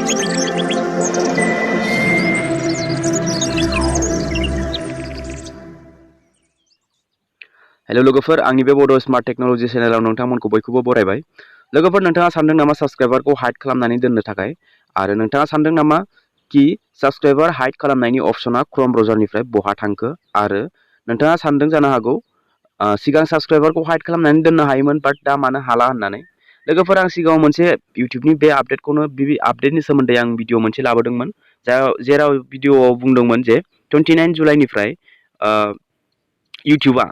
Hello लोगोफोर आंनि बे बड स्मार्ट टेक्नोलॉजी चेनेलाव नोंथांमोनखौ बयखौबो बरायबाय। लोगोफोर नोंथाङा सानदों नामा साबस्क्राइबारखौ हाइड खालामनानै दोननो थाखाय आरो नोंथाङा सानदों नामा कि साबस्क्राइबार हाइड खालामनायनि अपशना क्रोम ब्राउजारनिफ्राय बहा थांखो आरो नोंथाङा सानदों जानो हागौ सिगां साबस्क्राइबारखौ हाइड खालामनानै दोननो हायोमोन बाट दा मानो हाला होननानै। लोगोफोर आं सिगाङाव मोनसे इउट्यूबनि बे आपडेटखौनो बे आपडेटनि सोमोन्दै आं भिडिअ मोनसे लाबोदोंमोन जेराव भिडिअआव बुंदोंमोन जे 29 जुलाइनिफ्राय इउट्यूबा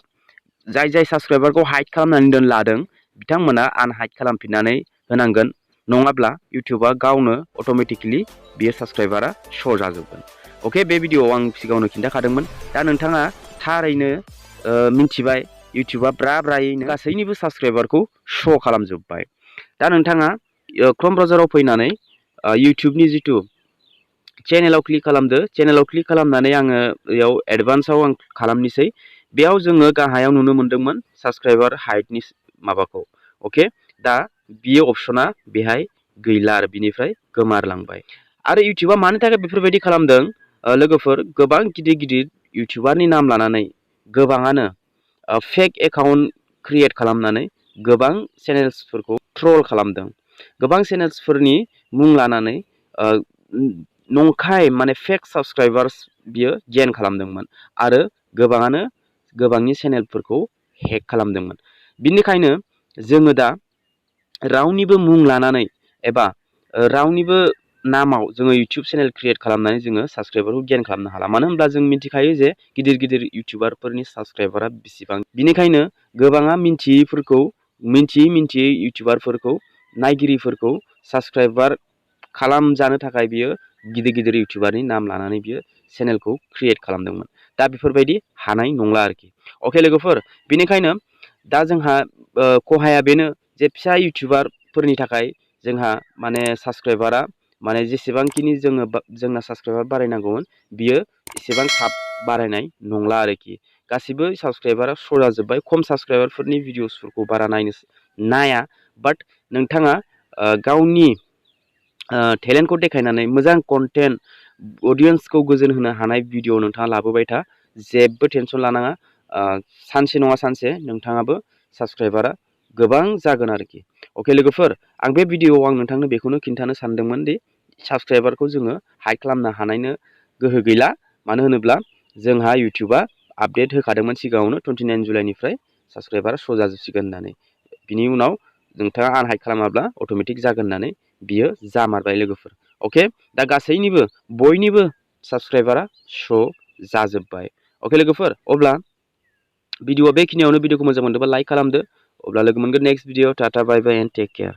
जाय साबस्क्राइबारखौ हाइड खालामनानै लादों बिथांमोना आनहाइड खालामफिननानै होनांगोन नङाब्ला इउट्यूबा गावनो अटोमेटिकली बियो साबस्क्राइबारा शो जाजोबगोन। ओके बे भिडिअआव आं सिगाङावनो खिन्थाखादोंमोन। दा नोंथाङा थारैनो मिन्थिबाय इउट्यूबा ब्रायैनो गासैनिबो साबस्क्राइबारखौ शो खालामजोब्बाय। दा नोंथाङा क्रोम ब्राउजाराव फैनानै इउट्यूबनि जितु चेनेलाव क्लिक खालामदो। चेनेलाव क्लिक खालामनानै आङो बेयाव एडभान्सआव आं खालामनोसै। बेयाव जोङो गाहायाव नुनो मोन्दोंमोन साबस्क्राइबार हाइडनि माबाखौ। ओके दा बियो अपशना बेहाय गैला आरो बिनिफ्राय गोमारलांबाय। आरो इउट्यूबा मानि थाखाय बेफोरबायदि खालामदों लोगोफोर गोबां गिदिर गिदिर इउट्यूबारनि नाम लानानै गोबाङानो फेक एकाउन्ट क्रिएट खालामनानै गोबां चेनेल्सफोरखौ ट्रल खालामदों। गोबां चेनेल्सफोरनि मुं लानानै नंखाय माने फेक साबस्क्राइबार्स बियो गेन खालामदोंमोन आरो गोबाङानो गोबांनि चेनेलफोरखौ हेक खालामदोंमोन। बिनिखायनो जोङो दा रावनिबो मुं लानानै एबा रावनिबो नामाव जोङो इउट्यूब चेनेल क्रिएट खालामनानै जोङो साबस्क्राइबारखौ गेन खालामनो हाला। मानो होनब्ला जों मिथिखायो जे गिदिर गिदिर इउट्यूबारफोरनि साबस्क्राइबारा बेसेबां। बिनिखायनो गोबाङा मिन्थियै इउट्यूबारफोरखौ नायगिरिफोरखौ साबस्क्राइबार खालामजानो थाखाय बियो गिदिर गिदिर इउट्यूबारनि नाम लानानै बियो चेनेलखौ क्रिएट खालामदोंमोन। दा बेफोरबायदि हानाय नंला आरोखि। अके लोगोफोर बेनिखायनो दा जोंहा खहाया बेनो जे फिसा इउट्यूबारफोरनि थाखाय जोंहा माने साबस्क्राइबारा माने जेसेबांखिनि जोंना साबस्क्राइबार बारायनांगौमोन बियो एसेबां थाब बारायनाय नंला आरोखि। गासिबो साबस्क्राइबारा शो जाजोब्बाय। खम साबस्क्राइबारफोरनि भिडिअसफोरखौ बारा नाया बाट नोंथाङा गावनि टेलेन्टखौ देखायनानै मोजां कन्टेन्ट अडियन्सखौ गोजोन होनो हानाय भिडिअ नोंथाङा लाबोबाय था। जेबो टेनसन लानाङा। सानसे नङा सानसे नोंथाङाबो साबस्क्राइबारा गोबां जागोन आरोखि। अके लोगोफोर आं बे भिडिअआव आं नोंथांनो बेखौनो खिन्थानो सानदोंमोन दि साबस्क्राइबारखौ जोङो हाइड खालामनो हानायनो गोहो गैला। मानो होनोब्ला जोंहा इउट्यूबा आपडेट होखादोंमोन सिगाङावनो 29 जुलाइनिफ्राय साबस्क्राइबारा शो जाजोबसिगोन होननानै। बिनि उनाव नोंथाङा आनहाइड खालामाब्ला अटोमेटिक जागोन होननानै बियो जामारबाय लोगोफोर। अके दा गासैनिबो बयनिबो साबस्क्राइबारा शो जाजोब्बाय। अके लोगोफोर अब्ला भिडिअआ बेखिनियावनो। भिडिअखौ मोजां मोनदोंबा लाइक खालामदो। अब्ला लोगो मोनगोन next video. Tata bye bye and take care.